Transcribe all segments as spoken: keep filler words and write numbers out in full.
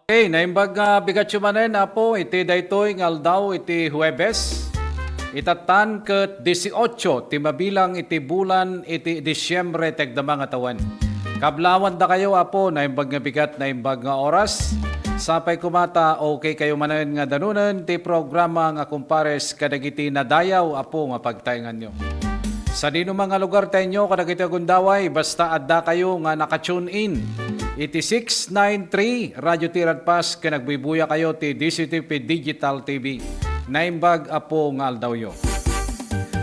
Okay, naimbag nga bigatyo manen, Apo, iti daytoy nga aldaw iti Huwebes. Itatan ket dieciocho ti mabilang iti bulan iti Disiembre ti agdama nga tawen. Kablawandakayo, Apo, naimbag nga bigat, naimbag nga oras. Sapay koma ta okay kayo manen nga danunen ti programa nga Kumpares kadagiti nadayaw, Apo, nga pagtaenganyo. Sadino man nga lugar tayo kadagiti agundaway, basta adda kayo nga naka-tune in iti six nine three Radio Tiradpas ken agbuybuya kayo ti D C T P Digital T V. Naimbag, Apo, nga aldawyo.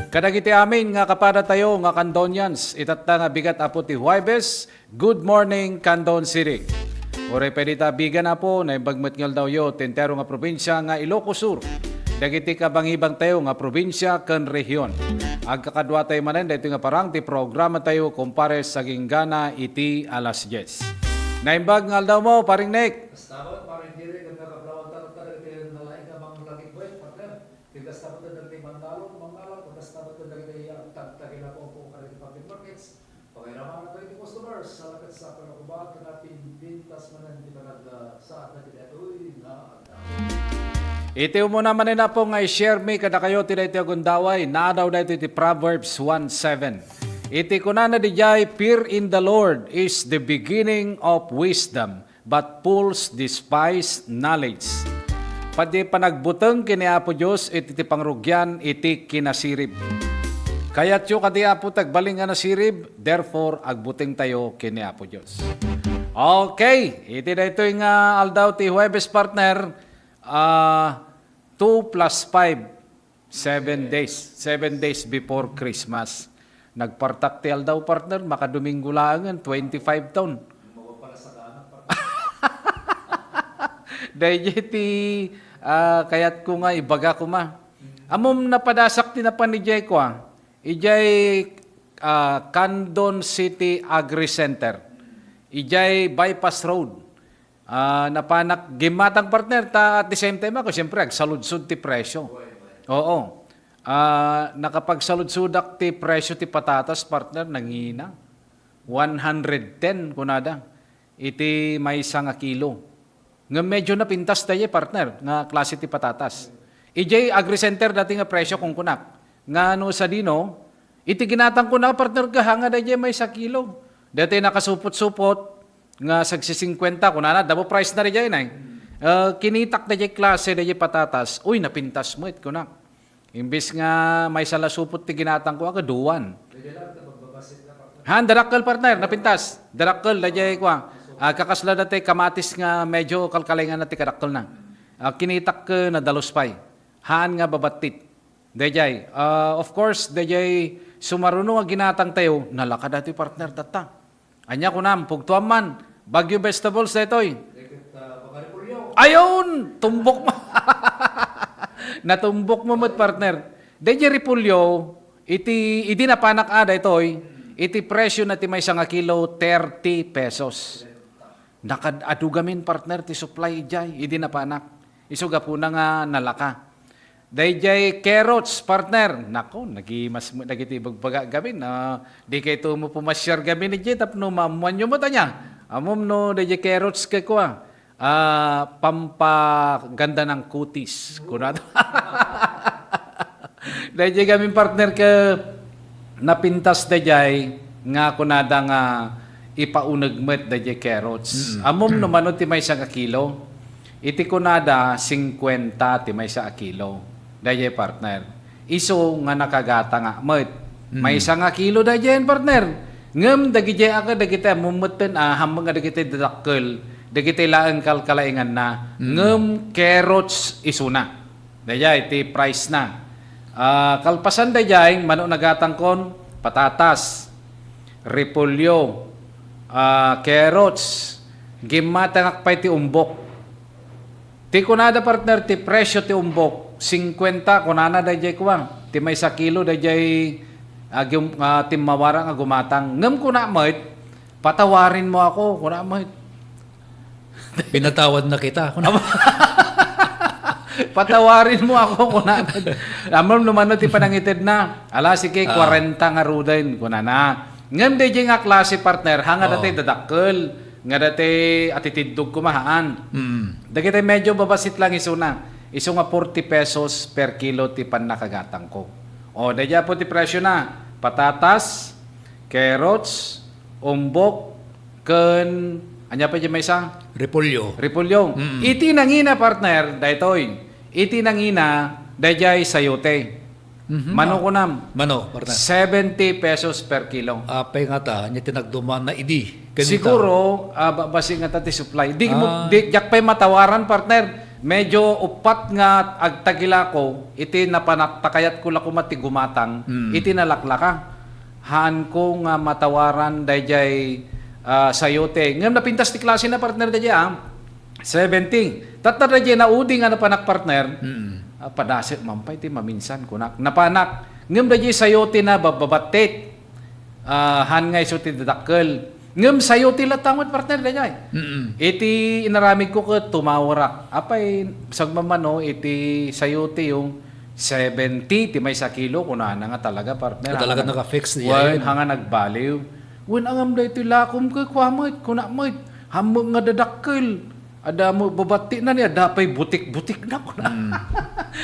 Kadagiti amin nga kapada tayo nga Candonians, itatta nga bigat, Apo, ti Huwebes, Good morning, Candon City. Uray pay dita, bigan, Apo, naimbag met nga aldawyo ti entero nga probinsia nga Ilocos Sur. Dagiti kabangibang tayo nga probinsia ken rehion. Agkakadua tayo manen daytoy nga parang ti programa tayo, Kumpares, aginggana iti alas dies. Naimbag nga aldaw mo, Paring Nick. Kasta met, Paring Jerry, ken kakablawanta kadagiti nalaing nga manglagipwet, partner. Ken kasta met dagiti mannalon, mangnalak, ken kasta met dagiti agtagtaginaw, Apo, kadagiti public markets. Pangiraman dagiti customers, sa lakat sa panakubat, ken pintas manen ti panagsaad dagiti atoy nga agdama. Iti umuna manen, Apo, nga i-share mi kadakayo ti daytoy a gundaway, naadaw daytoy ti Proverbs one seven. Iti kunana dijay, "Fear in the Lord is the beginning of wisdom, but fools despise knowledge." Padi panagbuteng ken ni Apo Dios iti ti pangrugian iti kinasirib. Kayatyo kadi, Apo, ti agbalin nga nasirib, therefore, agbuteng tayo ken ni Apo Dios. Okay, iti daytoy nga aldaw ti Huwebes, partner, ah, two plus five. Seven days. Seven days before Christmas. Nagpartak ti aldaw, partner, makadominggo laengen, twenty-five taon. Dayjay ti, ah, kayatko nga ibaga koma. Ammom, napadasak ti napan idiay kua, idiay, ah, Candon City Agri Center. Idiay Bypass Road. Ah, napanak gimmatang, partner, ta at the same time ako, siyempre, agsaludsod ti presyo. Oo. Ah, nakapagsaludsodak ti presyo ti patatas, partner, nangina. One hundred ten, kunada, iti maysa nga kilo. Nga medyo napintas dayjay, partner, nga klase ti patatas. Idiay Agri Center dati nga presyo, kunkunak. Nga no sadino, iti ginatang ko na, partner, kahanga dayjay maysa kilo. Dati nakasupot-supot, nga sagsisingkwenta, kunana, double price na rin dyan, eh. Ah, kinitak na dyan klase, na dyan patatas. Uy, napintas mo, it kunak. Imbis nga maysa la supot ti ginatang ko, aga duwan. Han, darakkel, partner, napintas. Darakkel, na dyan, kwa. Ah, kakasla dati kamatis nga medyo kalkalengan na ti kadakkel na. Ah, kinitak, eh, na dalus pay. Haan nga babattit. Dayjay, ah, of course, dayjay sumaruno nga ginatang tayo, nalaka dati, partner, tatta. Anya kunam, pugtuam man, Baguio vegetables daytoy. Ayun, tumbok mo. Natumbok mo met, partner. Dayjay repolyo, iti, idi napanak a daytoy, iti presyo na ti maysa nga kilo, thirty pesos. Nakad-adu gamin, partner, ti supply idiay, idi napanak. Isu gapuna nga nalaka. Dayjay carrots, partner. Nako, nagimas mo dagiti ibagbaga gamin. Ah, di kayto mo pumasyar gamin idiay tapno maammuanyo met ania. Ammom no dayjay carrots ket kua, ah, pampaganda ng kutis. Kunada. Dayjay gamin, partner, ket napintas dayjay nga kunada nga ipauneg met dayjay carrots. Mm. Ammom no mano ti maysa nga kilo? Iti kunada, singkwenta ti maysa a kilo. Dayjay, partner. Isu nga nakagatanga met. Mm. Maysa nga kilo dayjay, partner. Ngem dagijay a kadagiti ammom metten a hammeng a dagiti dadakkel, dagiti laeng kalkalainganna. Mm. Ngem carrots isuna. Dayjay ti price na. Ah, kalpasan dayjay, mano nagatangkon, patatas, repolyo, ah, carrots, gimmatangak pay ti umbok. Ti kunada, partner, ti presyo ti umbok, singkwenta, kunana dayjay kua, ti maysa kilo dayjay, ah, gim-, ah, timmawara nga gumatang. Ngem kuna met, "Patawarin mo ako," kuna met. "Pinatawad na kita." Kuna. Patawarin mo ako, kuna. Ammom no mano ti panangited na. Ala, sige, Ah. kwarenta nga ruden, kuna na. Ngem dayjay nga klase, partner, hanga Oo. dati dadakkel. nga dati atitiddog ko mahaan. Mm. Dagiti medyo babasit lang isuna. Isu nga forty pesos per kilo ti pannakagatangko. O, daydiay apo ti presyo na. Patatas, carrots, umbok, ken, ania pay diay maysa? Repolyo. Repolyo. Mm. Iti nangina, partner, daytoy. Iti nangina, daydiay sayote. Mhm. Mano kunam? Mano, partner? Seventy pesos per kilo. Apay ngata, ania ti nagduma na idi? Kanita? Siguro, ah, ba-, basi ngata ti supply. Di mo, Ah. di, diak pay matawaran, partner. Medyo uppat nga agtagilako, iti napanak ta kayatko la koma ti gumatang, Mm. iti nalaklaka. Haanko nga matawaran daydiay, ah, sayote. Ngem napintas ti klase na, partner, daydiay, ah. Seventy. Tatta daydiay naudi nga napanak, partner. Mm. Ah, padasek man pay ti maminsan, kunak. Napanak. Ngem daydiay sayote na babbabattit. Ah, han nga isu ti dadakkel. Ngem sayote latta met, partner, daydiay. Mm. Iti inaramidko ket tumawerak. Apay, sagmamano, iti sayote yung seventy ti maysa kilo, kunana nga talaga, partner. Nga talaga naka-fix diay. Wen, hanga nagbaliw. Wen, angam daytoy lakom ket kua met, kuna met. Hammok nga dadakkel. Adda mo babattina ni, adda pay butik-butikna, kuna. Mm.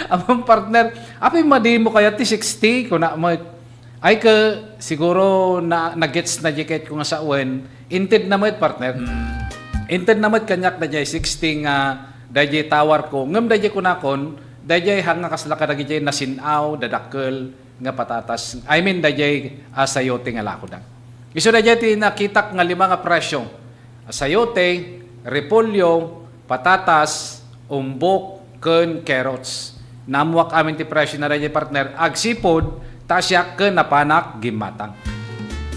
Amang partner, apay madi mo kayat ti sixty, kuna met. Ay, ke, siguro na, na-gets na di ket ko nga sawen, inted na met, partner. Mm. Inted na met kaniak daydiay sixty nga daydiay tawar ko. Ngem daydiay kunakon, daydiay hanga kasla kadagiti nasin-aw, dadakkel, nga patatas, I mean, daydiay, ah, sayote nga lakoda. Isu daydiay ti nakitak nga lima nga presyo. Sayote, repolyo, patatas, umbok, ken carrots. Naammoak amin ti presyo na daydiay, partner. Agsipud, ta siak ken napanak gimmatang.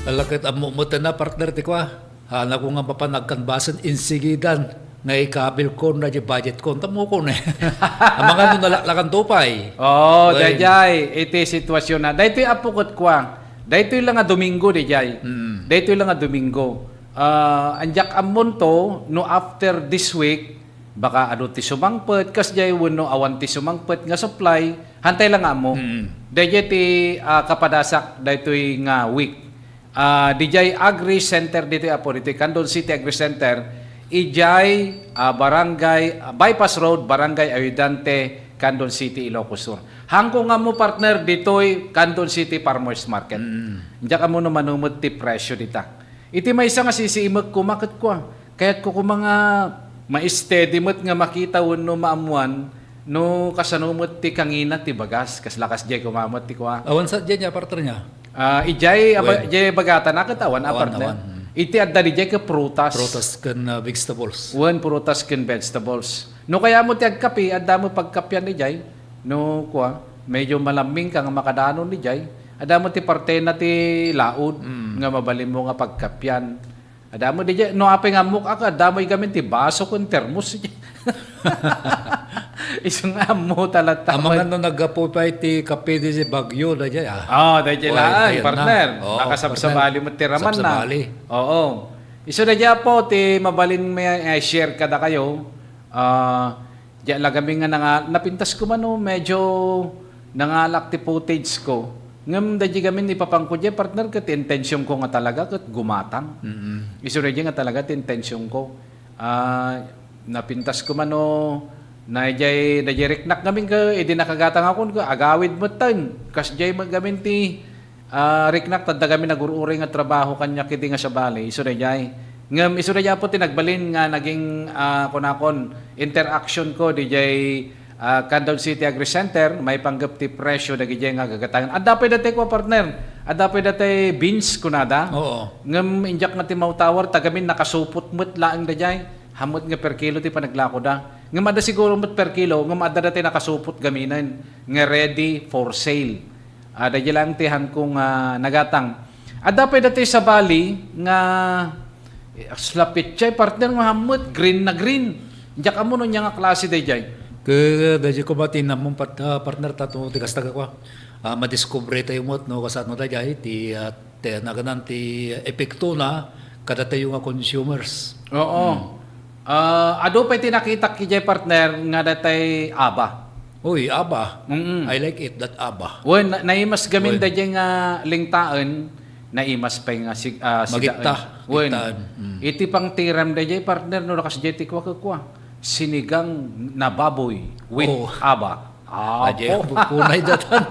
Ala ket ammo met na, partner, ti kua. Hanako nga mapan agkanbasen insigidan nga ikabilkon daydiay budgetkon. Tamokon, eh. Amangan no nalaklakanto pay. Oo, Wen. Daydiay, iti sitwasyon na. Daytoy apo ket kua. Daytoy la nga Domingo, daydiay. Mm. Daytoy la nga Domingo. Ah, diak ammonto, no after this week, baka adu ti sumangpet, kasdiay wenno awan ti sumangpet nga supply, hantay la nga ammo. Mm. Daydiay ti, ah, kapadasak daytoy nga week. Ah, didiay Agri Center ditoy, apo, ditoy Candon City Agri Center, idiay, ah, Barangay, ah, Bypass Road, Barangay Ayudante, Candon City, Ilocos Sur. Hangko nga mo, partner, ditoy Candon City Farmers Market. Mm. Diak ammo no mano met ti presyo dita. Iti maysa nga sisiimek koma ket kua, kayatko koma nga ma-steady met nga makita wenno maammuan no kasano met ti kangina ti bagas, kasla kasdiay koma met ti kua. Awan sa diay, partner, nia? Ah, idiay, aba-, Wen. Idiay bagatan a ket awan a, Awan, partner. Awan. Hmm. Iti adda didiay ket prutas. Prutas ken, ah, vegetables. Wen, prutas ken vegetables. No kayat mo ti agkape, adda mo pagkapian idiay. No, kua, medyo malamming ka nga makadanon idiay. Adda mo ti partena ti laod Mm. nga mabalin mo nga pagkapian. Adda mo didiay, no apay nga ammok, aka, adda mo igamin ti baso ken termos. Isu nga ammo talaga. Amangan no naggapu pay ti kape didiay Baguio, daydiay, ah. Oh, daydiay Oy, laeng, ayan na. Partner. Oo, nakasabsabali met ti raman na. Sabsabali. Oo. Isu daydiay, apo, ti mabalin mi, eh, share kadakayo. Ah, Diay la gamin nga nanga-, napintas ko man, no, medyo nangalak ti footage ko. Ngem daydiay gamin ipapanko diay, partner, ket intention ko nga talaga ket gumatang. Mm. Isu daydiay nga talaga ti intention ko. Ah, napintas ko man, no, na diay, daydiay riknak gamin ket idi nakagatangakon ket agawid metten. Kasdiay met gamin ti Ah, riknak, tadda kami nagur-uray nga trabaho kaniak iti nga sabali, isu daydiay. Ngem isu daydiay, apo, ti nagbalin nga naging, ah, kunakon, interaction ko didiay, ah, Candon City Agri Center, maipanggep ti presyo dagidiay nga gagatangen. Adda pay daytoy kua, partner. Adda pay daytoy beans kunada. Oo. Ngem indiak nga ti mautawar, ta gamin nakasupot met laeng daydiay. Hammet nga per kilo ti panaglakoda. Ngem adda siguro met per kilo, ngem adda daytoy nakasupot gaminen nga ready for sale. Ah, daydiay laeng ti hanko nga nagatang. Adda pay daytoy sabali nga, eh, aslapit diay, partner, nga hammet, green na green. Diak ammo no ania nga klase daydiay. Ke, daydiay koma ti nammom pat-, ah, partner, ta no ti kasta kua. Ah, madiskubre tayo met no kasano daydiay ti, ah, ti naganan ti epektona kadatayo nga consumers. Oo. Hmm. Ah, adu pay ti nakitak idiay, partner, nga daytoy aba. Uy, aba. Mm-mm. I like it, that aba. Wen, na-, naimas gamin Wen. Daydiay nga lingtaen naimas pay nga sig-, ah, sida-, Magitta, wen. Gittaan. Mm. Iti pangtiram dayjay, partner, no, kas dayjay ti kua, kua. Sinigang na baboy with Oo. aba. Apo. Kunay datan.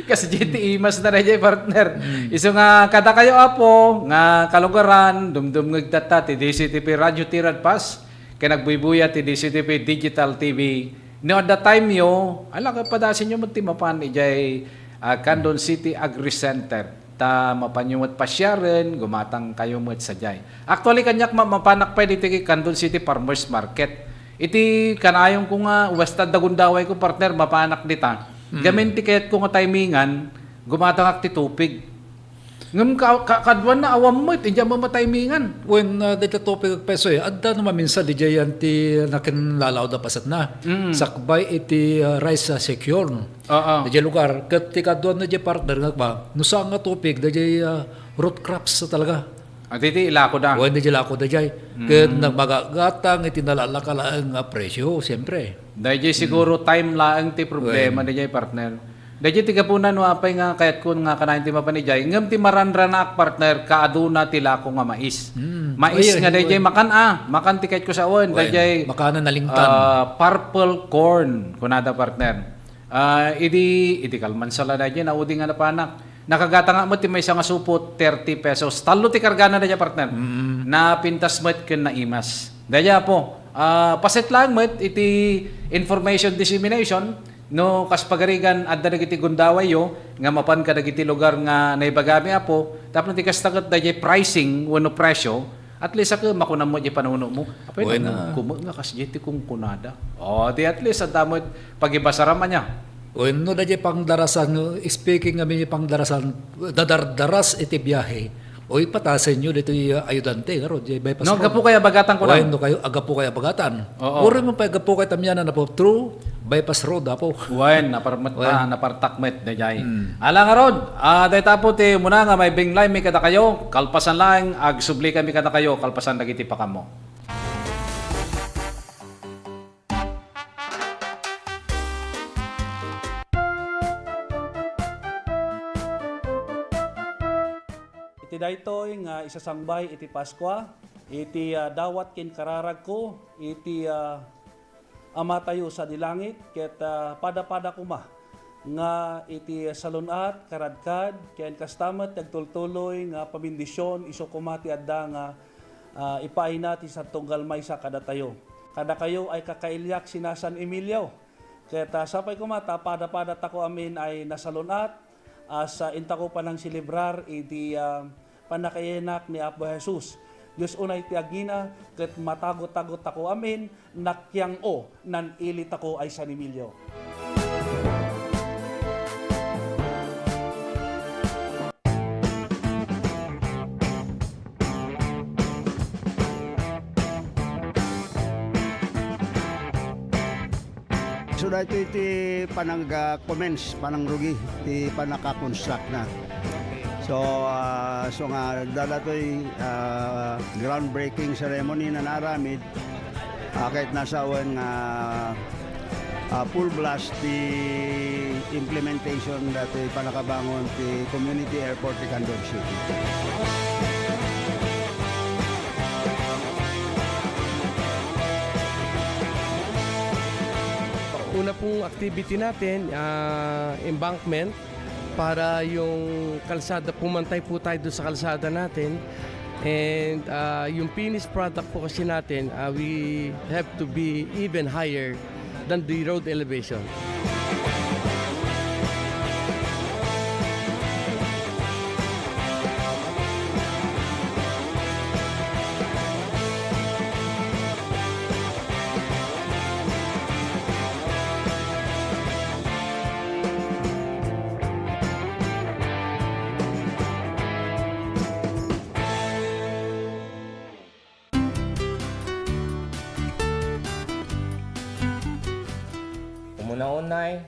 Kas dayjay ti imas na dayjay, partner. Mm. Isu nga kadakayo, Apo, nga kalugaran, dumdumngeg tatta ti D C T P Radio Tiradpas, ken agbuybuya ti D C T P Digital T V. No, at the time yo, ala, kapadasenyo met ti mapan idiay, ah, Candon City Agri Center. Ta mapanyo met pasiaren, gumatang kayo met sadiay. Actually, kaniak ma-, mapanak pay ditoy Candon City Farmers Market. Iti kanayonko nga, wasta adda gundawayko, partner, mapanak dita. Mm. Gamin ti kayatko nga timingan, gumatangak ti tupig. Ngem ka-, ka-, kaduana, awan met, idiay met matimingan. Wen, ah, dayta tupig agpayso, eh. Adda no maminsan, didiay yan ti nakinlalaw da pasatna. Mm. Sakbay iti, ah, rice, ah, secure. Oo. Dayjay lugar, ket ti kaduana dayjay, partner, nga ba, no saan nga tupig, dayjay, ah, root crops talaga. Ah, dayjay ilako da. Wen, dayjay ilako dayjay. Mm. Ket nagmagagatang iti nalalaka laeng nga presyo, siyempre. Dayjay siguro Mm. time laeng ti problema Wen. dayjay, partner. Dayjay ti gapuna no apay nga kayatko nga kanayon ti mapan idiay. Ngem ti maranranaak, partner, kaaduna ti lako nga mais. Mm. Mais Ay, nga ay, dayjay ay. makan, ah, makan ti kayatko sawen. Wen, Dayjay, makan na nalingtan. ah, purple corn, kunada, partner. Ah, idi, idi kalman sa la dayjay, naudi nga napanak. Nakagatangak met ti maysa nga supot, thirty pesos. Tallo ti kargana dayjay, partner. Mm. Napintas met ken naimas. Dayjay, Apo, ah, paset laeng met iti information dissemination, no kas pagarigan, adda dagiti gundawayyo nga mapan kadagiti lugar nga naibagami, Apo, tapno ti kasta ket dayjay pricing wenno presyo, at least, a, makunam met di panunomo. Apay, Wen, no, ah. kume nga kas di ti kunkunada. O, di at least, adda met pagibasaram ania. Wenno, dayjay pangdarasan, no, speaking ngamin iti pangdarasan, dadardaras iti biahe. Oy, patasenyo ditoy, ah, ayudante, ngarud, di bypass No, road. gapu kaya bagatan ko Wen, na. no kayo, agapu kaya bagatan. Oo. Uray mo pa agapu kay tamianan, Apo, through bypass road, Apo. Wen, naparmet Wen. na, napartakmet, dayjay. Hmm. Ala ngarud, ah, dayta, Apo, ti umuna nga maibinglay mi kadakayo, kalpasan laeng, agsubli kami kadakayo, kalpasan dagiti pakammo. Iti daytoy nga isasangbay iti Paskua, iti, ah, dawat ken kararagko, iti, ah, Amatayo sadi langit, ket, ah, pada-pada koma nga iti salun-at, karadkad, ken kasta met ti agtultuloy nga pamendisyon isu koma ti adda nga, ah, ipaayna ti sad-, tunggal maysa kadatayo. Kadakayo ay kakailiak sina San Emilio. Ket, ah, sapay koma ta pada-pada tako amin ay nasalun-at, as, ah, intako panangselebrar iti, ah, pannakayanak ni Apo Jesus. Dios unay ti agina, ket matagot-tagot tako amin, nakiang-o, nan-ili tako ay San Emilio. So, daytoy ti panag-, ah, commence, panangrugi ti pannaka-construct na. So, ah, so nga, daytoy, ah, groundbreaking ceremony nga naaramid, ah, ket nasawen nga, ah, full blast ti implementation daytoy pannakabangon ti community airport ti Candon City. Una pong activity natin, ah, embankment para yung kalsada, pumantay po tayo doon sa kalsada natin. And, ah, yung finished product po kasi natin, ah, we have to be even higher than the road elevation. Umuna-unay,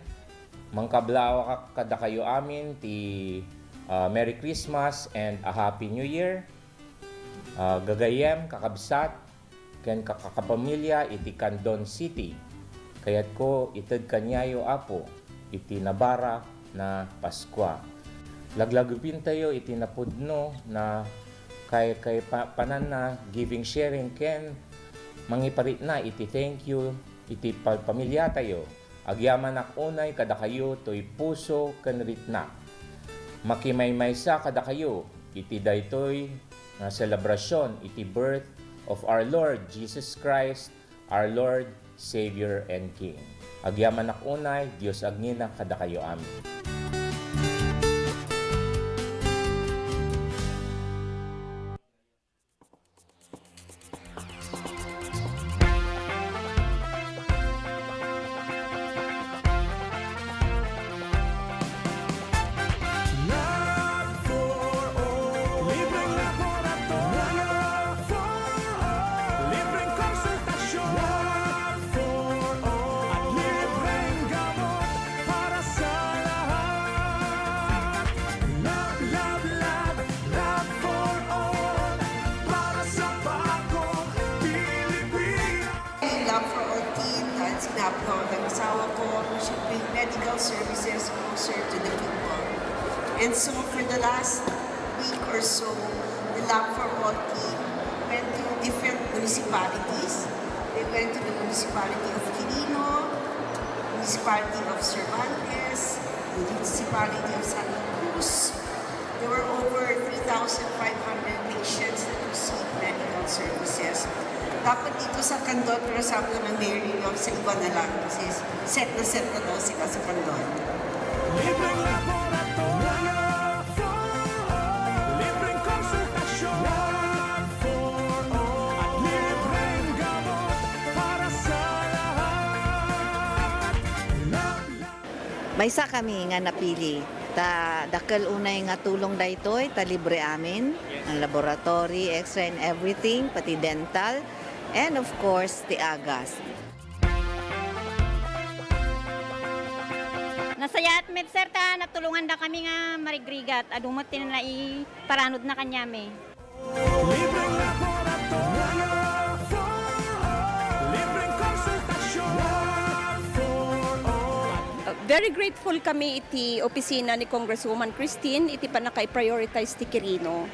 mangkablawak kadakayo amin ti, ah, Merry Christmas and a Happy New Year. Ah, gagayyem, kakabsat, ken kakapamilya iti Candon City. Kayatko ited kaniayo, Apo, iti nabarak na Paskua. Laglagipentayo iti napudno na kay, kay pa-, pananna, giving, sharing, ken mangiparitna iti thank you iti pa-, pamiliatayo. Agyamanak unay kadakayo toy puso ken ritnak. Makimaymaysa kadakayo iti daytoy nga selebrasyon iti birth of our Lord Jesus Christ, our Lord, Savior, and King. Agyamanak unay, Dios agnina kadakayo amin. Love for all. Libreng laboratorio. Love for all. Libreng konsultasyon. Love for all. At libreng gamot para sa lahat. Love, love, love, love for all. Para sa bagong Pilipinas. Love for all team, dahil sinabi ng asawa ko, we should bring medical services closer to the people. And so for the last week or so, the Love for All team went to different municipalities. They went to the municipality of Quirino, municipality of Cervantes, municipality of Santa Cruz. There were over three thousand five hundred patients that received medical services. Dapat dito sa Candon, pero sabi naman Mayor Lino, sa iba na lang. Kasi set na set na daw sila sa Candon. Libreng laboratorio. Libreng konsultasyon. At libreng gamot para sa lahat. Maysa kami nga napili, ta dakkel unay nga tulong daytoy, ta libre amin, ang laboratory, X-ray and everything, pati dental, and of course, ti agas. Nasayaat met, sir, ta natulonganda kami nga marigrigat. Adu met ti naiparanudna kaniami. Libreng laboratorio. Libreng konsultasyon. Uh, very grateful kami iti opisina ni Congresswoman Christine iti pannakaiprioritize ti Quirino.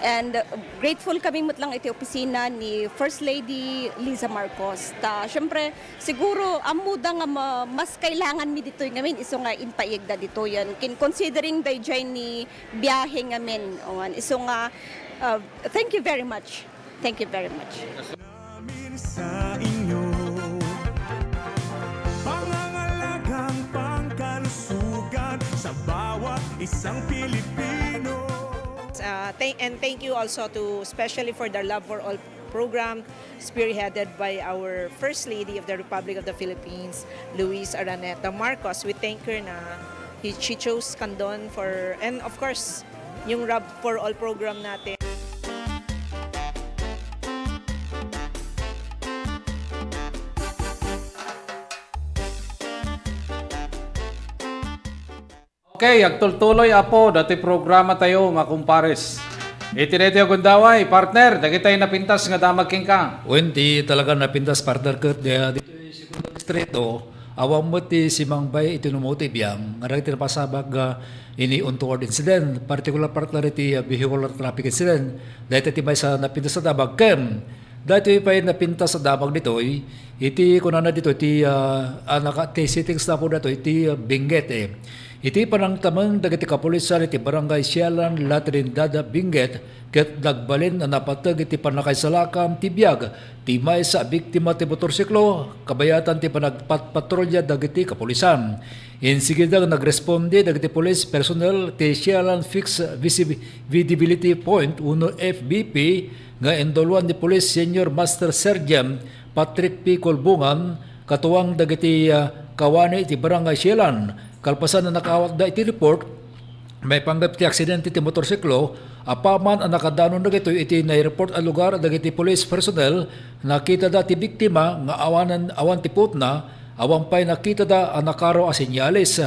And, uh, grateful kami met lang iti opisina ni First Lady Liza Marcos. Ta, syempre, siguro, ammoda nga ma-, mas kailangan mi ditoy ngamin, isu nga impayegda ditoyen. Kin-, considering dayjay ni biahe ngamin. Awan. Isu nga, uh, thank you very much. Thank you very much. Namin sa inyo, pangangalagang pangkalusugan sa bawat isang Pilipino. Uh, thank, and thank you also to, especially for the Love for All program, spearheaded by our First Lady of the Republic of the Philippines, Luis Araneta Marcos. We thank her na he, she chose Candon for, and of course, yung Love for All program natin. Okay, agtultuloy, Apo, dati programa tayo nga kumpares. Iti daytoy a gundaway, partner, dagitay napintas nga damag kenka. Wen, ti talaga napintas, partner, ket, eh, ditoy segundo distrito, awan met ti simangbay iti numero ti biang nga dagiti napasabak, ah, ini untoward incident, particular, partner, iti, ah, vehicular traffic incident. Dayta ti maysa napintas a damag ken daytoy pay napintas a damag ditoy, iti kunana ditoy ti, ah, a, naka-, ti settings na po daytoy ti, ah, Benguet, eh. Iti panangtameng dagiti kapulisan iti Barangay Sialan, La Trinidad, Benguet, ket nagbalin a napateg iti pannakaisalakam ti biag ti maysa a biktima ti motorsiklo, kabayatan ti panagpatpatrolya dagiti kapulisan. Insigida nga nagresponde dagiti police personnel ti Sialan Fixed Visi-, Visibility Point wenno F V P nga induluan ni Police Senior Master Sergeant Patrick P. Colbungan, katuang dagiti, ah, kawani iti Barangay Sialan. Kalpasan a nakaawatda iti report, maipanggep ti aksidente ti motorsiklo, apaman a nakadanon dagitoy iti nai-report a lugar dagiti police personnel, nakitada ti biktima nga awanan, awan ti putna, awan pay nakitada a nakaro a senyales.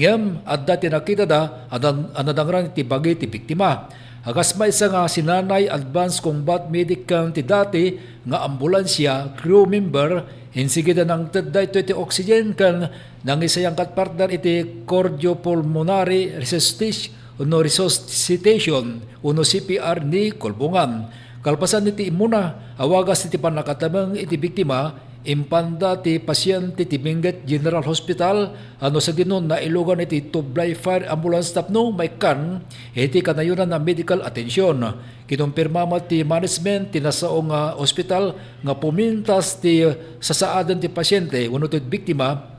Ngem adda ti nakitada a dan-, a nadangran iti bagi ti biktima. A kas maysa nga sinanay advance combat medic ken ti dati nga ambulansia crew member, insigida nangted daytoy ti oxygen ken nangisayangkat, partner, iti cardiopulmonary resuscitation, no resuscitation wenno C P R ni Colbongan. Kalpasan iti immuna, a wagas iti pannakatemeng iti biktima, impanda ti pasiente ti Benguet General Hospital, a no sadino nailugan iti Tublay Fire Ambulance tapno maikkan iti kanayonan a medical attention. Kinumpirma met ti management ti nasao nga ospital nga pumintas ti sasaaden ti pasiente wenno ti biktima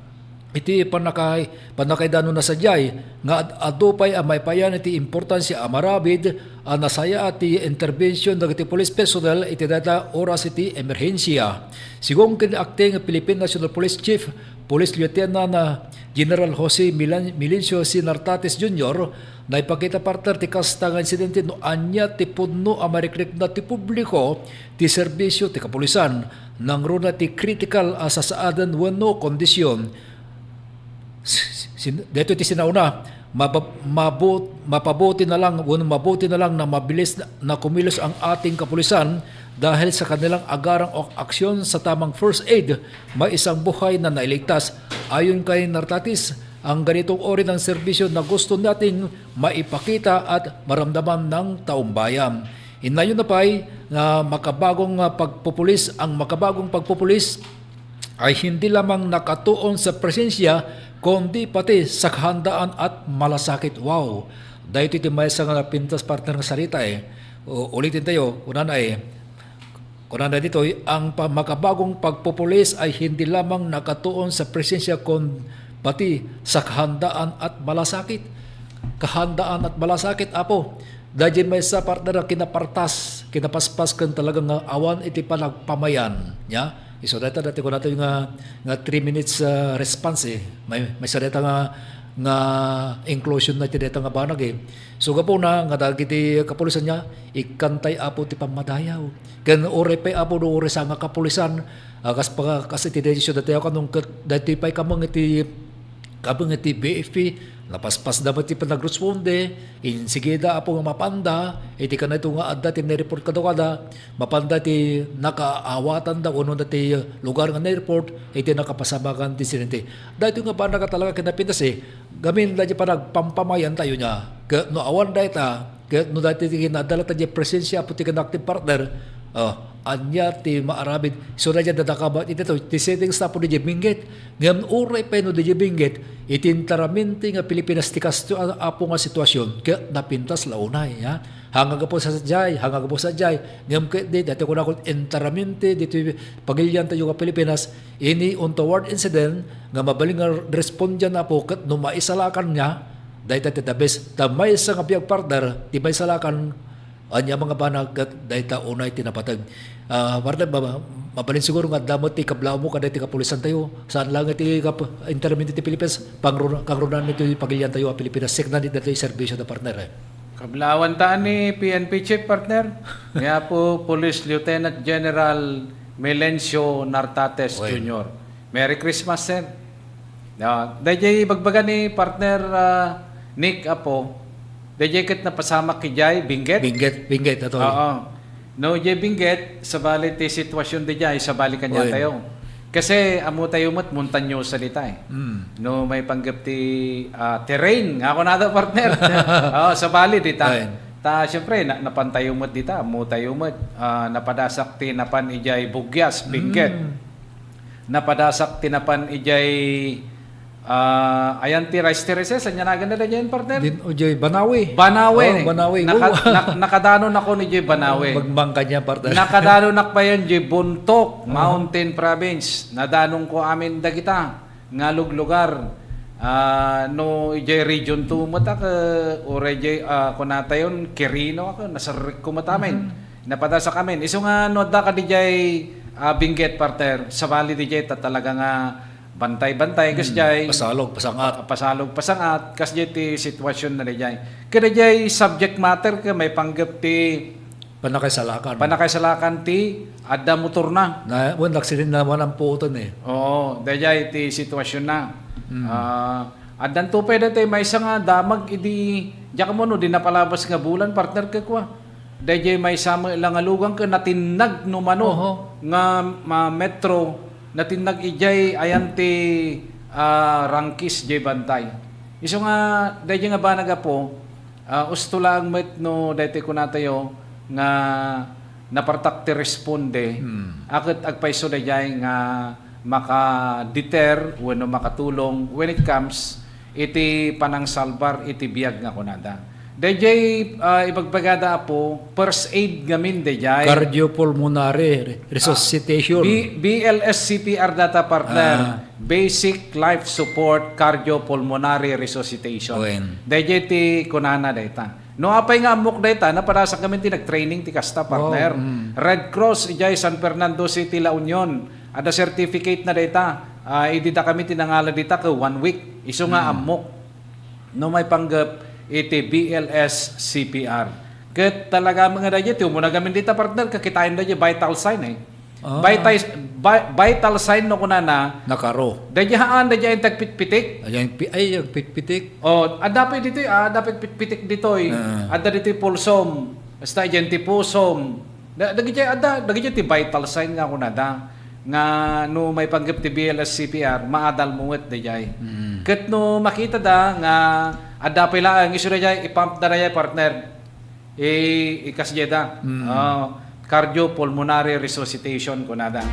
iti pannakay-, pannakaidanonna sadiay nga ad-, adu pay a maipayan iti importansia a marabid a nasayaat ti interbension dagiti police personnel iti dayta oras iti emerhensia. Sigun ken Acting Philippine National Police Chief, Police Lieutenant, ah, General Jose Milan-, Milencio C. Nartates Junior, naipakita, partner, ti kasta nga insidente no ania ti pudno a marikrikna ti publiko ti serbisio ti kapulisan. Nangruna ti critical a sasaaden wenno kondisyon. Sin-, daytoy ti sinauna, maba-, mabu-, mapabuti na lang, wenno mabuti na lang na mabilis na, na kumilos ang ating kapulisan dahil sa kanilang agarang o aksyon sa tamang first aid, may isang buhay na nailigtas. Ayon kay Nartatis, ang ganitong uri ng serbisyo na gusto nating maipakita at maramdaman ng taumbayan. Innayon na pay nga makabagong, ah, pagpupulis, ang makabagong pagpupulis ay hindi lamang nakatuon sa presensya, kundi pati sa kahandaan at malasakit. Wow! Daytoy ti maysa nga napintas, partner, nga sarita, eh. U-, ulitin tayo, kunana, eh. Kunana ditoy, ang pa-, makabagong pagpupulis ay hindi lamang nakatuon sa presensya, kun pati sa kahandaan at malasakit. Kahandaan at malasakit, Apo. Daydiay maysa, partner, a kinapartas, kinapaspas ken talaga nga awan iti panagpamayan, nya? Isu dayta, dayta kunatayo nga, nga three minutes, ah, response, eh. May, maysa dayta nga, nga inclusion na iti dayta nga banag, eh. So, gapuna nga dagiti kapulisan, nya, ikkantay, Apo, ti pammadayaw. Ken uray pay, Apo, no uray saan nga kapulisan, ah, kas pa-, kas iti daydiay siudad tayo, kanong ket daytoy pay kameng iti, kameng iti B F P, napaspasda met ti panagresponde, insigida, Apo, nga mapanda iti kanayto nga adda ti naireport kadakuada, mapanda ti nakaawatanda wenno dati lugar nga naireport iti nakapasamak nga insidente. Daytoy nga banag a talaga kinapintas, eh, gamin daydiay panagpampamayan tayo, nya. Ket no awan dayta, ket no daytoy ti kinadala ta diay presensya, Apo, ti kinakti, partner, oh, ania ti maaramid? So, daydiay dadakama iti to, ti settings ta, Apo, diay Benguet. Ngem uray pay no diay Benguet, iti enteramente nga Pilipinas ti kasto, Apo, nga sitwasyon, ket napintas la unay, ha? Hangagapu sadiay, hangagapu sadiay. Ngem ket di, daytoy kunakon enteramente ditoy pagilian tayo nga Pilipinas, any untoward incident nga mabalin nga respondian, Apo, ket no maisalakan nga, dayta ti the best. Ta maysa nga biag, partner, ti maisalakan, ania nga banag ket dayta unay ti napateg. Ah, partner, ma-, mabalin siguro nga adda met ti kablawmo kadagiti kapulisan tayo. Saan lang iti kap-, enteramente ti Pilipinas, pangru-, kangrunaan iti pagilian tayo a Pilipinas, sikna ditoy serbisyo da, partner, eh. Kablawanta ni P N P Chief, partner. Ni Apo Police Lieutenant General Melencio Nartates Oy. Junior. Merry Christmas, sir. Ah, dayjay ibagbaga ni partner, ah, Nick, Apo. Dayjay ket napasamak idiay Benguet? Benguet, Benguet, atoy. Oo. No, idiay Benguet, sabali ti sitwasyon dayjay, sabali kaniatayo. Oy. Kasi ammotayo met montanyosa dita, eh. Mm. No, maipanggep ti, ah, terrain, nga kunada, partner. Oo, sabali dita. Oy. Ta, siyempre, na-, napantayo met dita, ammotayo met. Ah, napadasak ti napan idiay Buguias, Benguet. Mm. Napadasak ti napan idiay, ah, ayan ti rice terraces, ania naganna daydiay, partner? Din, o, jay Banawe. Banawe. Oh, Banawe. Naka-, Wow. nak-, nakadanon ako ni jay Banawe. Magbangka niya, partner. Nakadanon ak payan jay Bontoc, Ah. Mountain Province. Nadanonko amin dagita nga luglugar. Ah, no, ijay Region two met ak, eh, uray jay, ah, kunatayon, Quirino ak, naserrekko met amin. Mhm. Napadasak amin. Isu nga no adda ka dijay, ah, Benguet, partner, sabali dijay ta talaga nga bantay-bantay, kas Hmm. jay Pasalog, pasangat. pa-, pasalog, pasangat, kas jay ti sitwasyon na dijay. Kada jay subject matter ka maipanggep ti Panakaisalakan. panakaisalakan ti adda motorna. Na, wen, aksiden na manampuoten eh. Oo, dayjay ti sitwasyonna. Hmm. Ah, addanto pay daytoy maysa nga damag idi, diak ammo no di napalabas nga bulan, partner, ket kua. Dayjay maysa met la nga lugan ket natinnag no mano Oho. nga ma-, metro, natinnag idiay ayan ti, ah, Rangquis jay bantay. Isu nga, dayjay nga banag, Apo, Ah, usto laeng met no daytoy kunatayo nga napartak ti responde, Hmm. a ket agpayso daydiay nga maka-deter wenno makatulong when it comes iti panangsalbar iti biag nga kunada. Daydiay, ah, ibagbagada, Apo, first aid ngamin daydiay. Cardiopulmonary re-, resuscitation. B-, B L S C P R data, partner. Ah. Basic life support cardiopulmonary resuscitation. Wen. Daydiay ti kunana dayta. No apay nga ammok dayta, napadasak kami ti nag-training ti kasta, partner. Wow, mm. Red Cross, idiay San Fernando City, La Union. Adda certificate na dayta. Ah, idi da kami ti nangala dita ket one week. Isu nga Mm. ammok. No maipanggep iti B L S C P R. Ket talaga nga daydiay, ti umuna gamin dita, partner, kakitaen daydiay vital sign, eh. Ah. Vital, vi-, vital sign no kunana. Nakaro. Daydiay haan, daydiay agpitpitik. Ay, ang pi-, ay, agpitpitik. Oh, adda pay ditoy, ah, adda pay pitpitik ditoy. Ah. Adda ditoy pulsom. Basta dyan ti pusom. Da-, dagiti adda, dagiti ti vital sign nga kunada. Nga no maipanggep ti B L S C P R, maadal mo met daydiay. Mm. Ket no makita da nga adda pay laeng, isu daydiay, i-pump da daydiay, partner. I-, ikasdiay da. Mm. Ah, cardiopulmonary resuscitation, kunada.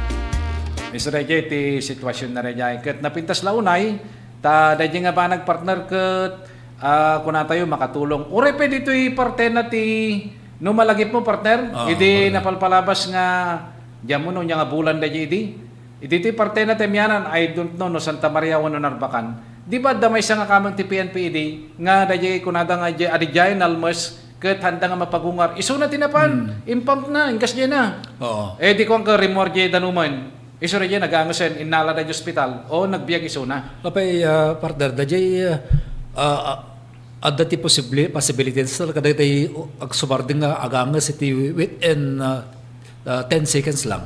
Isu daydiay ti sitwasyon na daydiay. Ket napintas la unay, ta daydiay nga banag, partner, ket, ah, kunatayo makatulong. Uray pay ditoy partena ti, no malagip mo, partner, Ah, idi partner. napalpalabas nga, diyan mo no, nya nga bulan daydiay idi. Iti ti partena ti amianan, I don't know no Santa Maria wenno Narbacan. Di ba adda maysa nga kameng ti P N P idi nga daydiay kunada nga di-, adi diay nalmes ket handa nga mapagungar. Isuna ti napan, Hmm. impump na, inkasdiay na. Oo. Eh, di kuan ka rimor diay danuman. Isu daydiay nagangesen, innala daydiay ospital. O, nagbiag isuna. Apay, ah, partner, daydiay, ah, ah, adda ti posible, possibility sa kadagiti agsubardeng nga aganges iti within, ah, Ah, ten seconds lang.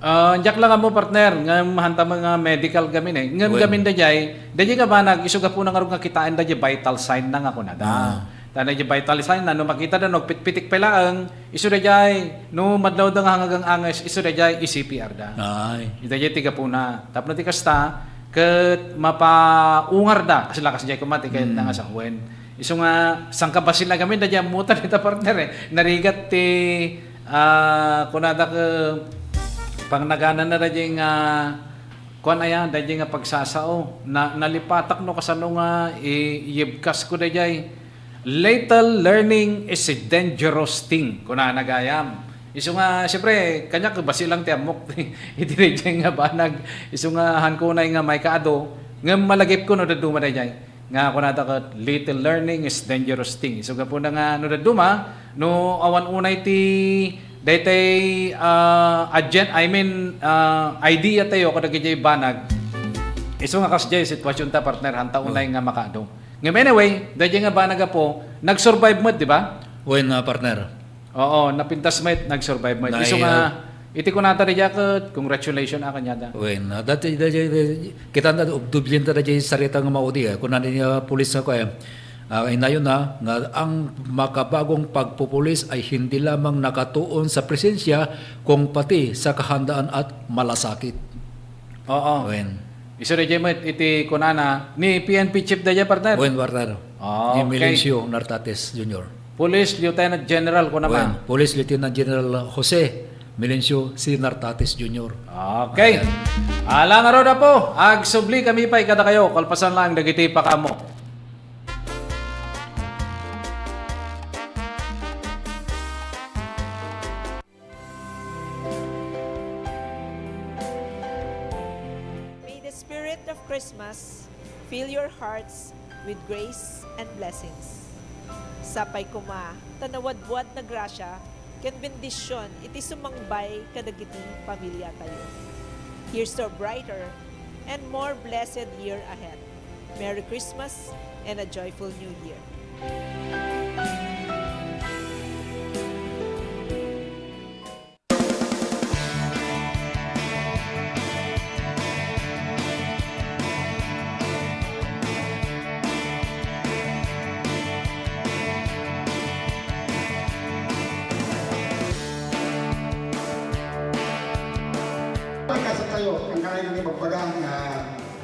Ah, diak lang ammo, partner, ngem hanta nga medical gamin, eh. Ngem Wen. gamin daydiay, daydiay nga banag, isu gapuna ngarud nga kitaen daydiay vital sign na nga kunada. Ah. Ta daydiay vital sign na, no makita da, no agpitpitik pay laeng, isu daydiay, no madlawda nga hangagang anges, isu daydiay, i-C P R da. Ay. Daydiay ti gapuna. Tapno ti kasta, ket mapaungar da, kasla kasdiay koma, ti kayat na Hmm. nga sawen. Isu nga, sangkabassit la gamin, daydiay ammutan ita, partner, eh. Narigat ti, ah, kunada ket pangnagananna daydiay nga, kuan aya, daydiay nga pagsasao. Na, nalipatak no kasano nga i-, iyebkasko daydiay. "Little learning is a dangerous thing," kunana gayam. Isu nga, siyempre, kaniak bassit lang ti ammok iti daydiay nga banag. Isu nga, hanko unay nga maikaadu, ngem malagipko no dadduma daydiay. Nga kunada ket, "Little learning is dangerous thing." Isu gapuna nga no dadduma, no awan unay ti daytay, ah, agent, I mean, ah, idea tayo kadagiti banag. Isu nga kasdiay sitwasyon ta, partner, hanta unay Oo. nga makaadu. Ngem anyway, daydiay nga banag, Apo, nag-survive met, di ba? Wen, ah, partner. Oo, napintas met, nag-survive met. Isu Nay-, nga, ah, iti kunata daydiay ket, congratulations a kaniada. Wen, ah, dati, dati, dati, kita na, dublin ta daydiay sarita nga maudi, eh. Kuna ni, ah, pulis nga ko, eh, ah, inayon na, nga ang makabagong pagpupulis ay hindi lamang nakatuon sa presensya, kung pati sa kahandaan at malasakit. Oo. Wen. Isu daydiay met iti kunana, ni P N P chief daydiay, partner? Wen, partner. Ah, Ni okay. Milencio Nartates Junior. Police Lieutenant General, kuna Wen, man. Police Lieutenant General Jose Milencio C. Nartates Junior. Okay. Ayan. Ala ngarud, Apo, agsubli kami pay kadakayo, kalpasan lang dagiti pakaammo. May the spirit of Christmas fill your hearts with grace and blessings. Sapay koma ta nawadwad na grasya ken bendision iti sumangbay kadagiti pamiliatayo. Here's to a brighter and more blessed year ahead. Merry Christmas and a joyful New Year. Pagkasat tayo, ang kaya nga ibagbaga nga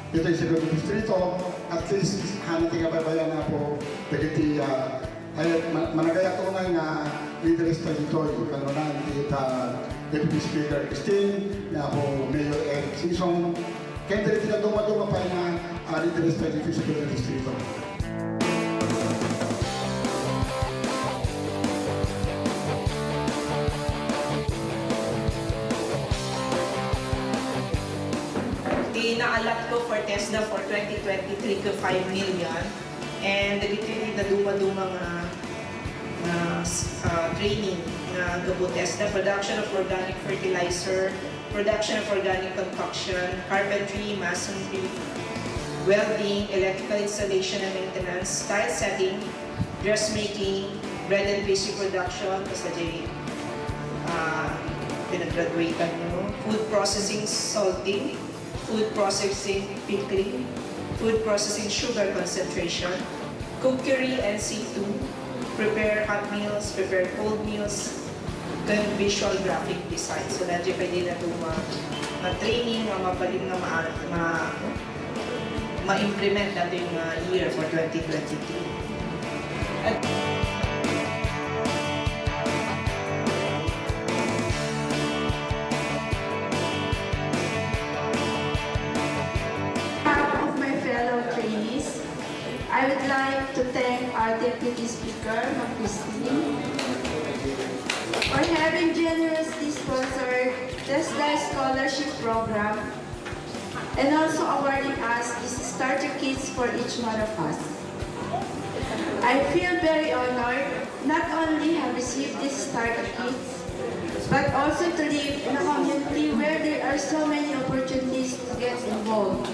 ditoy sa Distrito, at least, hana ti kabaybayan na po, dagiti, ah, Ay, ma-, managayat unay nga leaders dagitoy, kanrunan ti, ah, Deputy Speaker Christine, ni Apo Mayor Eric Sison, ken dagiti dadduma-duma pay nga, ah, leaders dagiti Secretary Distrito. Ti naalatko for TESDA for twenty twenty-three ket five million. And dagiti naduma-duma nga, nga, ah, training nga gapu TESDA, production of organic fertilizer, production of organic compaction, carpentry, masonry, welding, electrical installation and maintenance, tile setting, dressmaking, bread and pastry production, kasla diay, ah, pinaggraduatean, no? Food processing, salting, food processing, pickling, food processing, sugar concentration, cookery and situ, prepare hot meals, prepare cold meals, ken visual graphic design. So, daytoy pay dayta nga, nga training nga mabalin nga ma-, ma-, ma-implement daytoy nga year for twenty twenty-two. At behalf of my fellow trainees, I would like to thank our Deputy Speaker, Ma'am Christine, for having generously sponsored TESDA Scholarship Program and also awarding us these starter kits for each one of us. I feel very honored not only have received these starter kits, but also to live in a community where there are so many opportunities to get involved.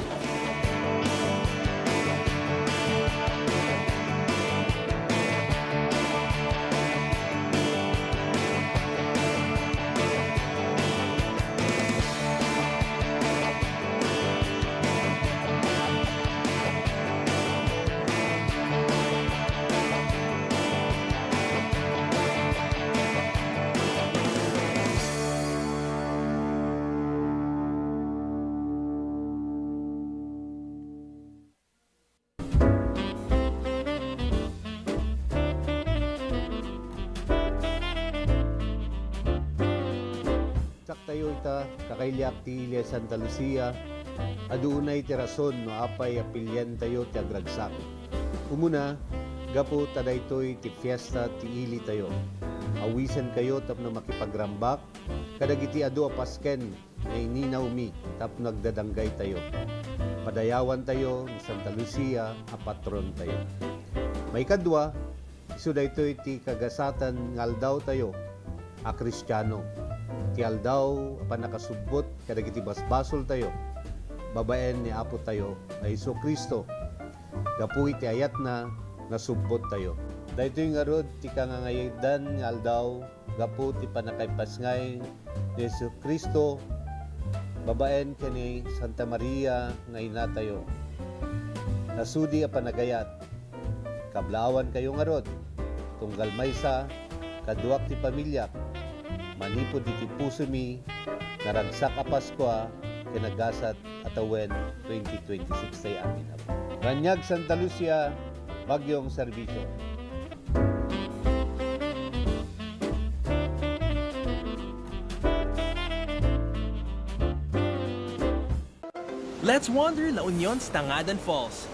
Saktayo ita, kakailiak ti ili Santa Lucia, adu unay ti rason no apay a pilientayo ti agragsak. Umuna, gapu ta daytoy ti fiesta ti ilitayo. Awisenkayo tapno makipagrambak kadagiti adu a pasken nga ininawmi tapno agdadanggaytayo. Padayawantayo ni Santa Lucia a patrontayo. Maikadua, isu daytoy ti kagasaten nga aldawtayo a Kristiano, ti aldaw a pannakasubbot kadagiti basbasoltayo babaen ni Apotayo a Jesu-Cristo. Gapu iti ayatna, nasubbottayo. Daytoy ngarud ti kangangayadan nga aldaw gapu ti pannakaipasngay ni Jesu-Cristo babaen ken ni Santa Maria nga inatayo. Nasudi a panagayat, kablaawankayo ngarud, tunggal maysa, kaduak ti pamiliak, manipud iti pusomi, naragsak a Paskua ken nagasat a tawen twenty twenty-six tayo amin. Raniag Santa Lucia, Baguiong Serbisyo. Let's wander La Union's Tangadan Falls.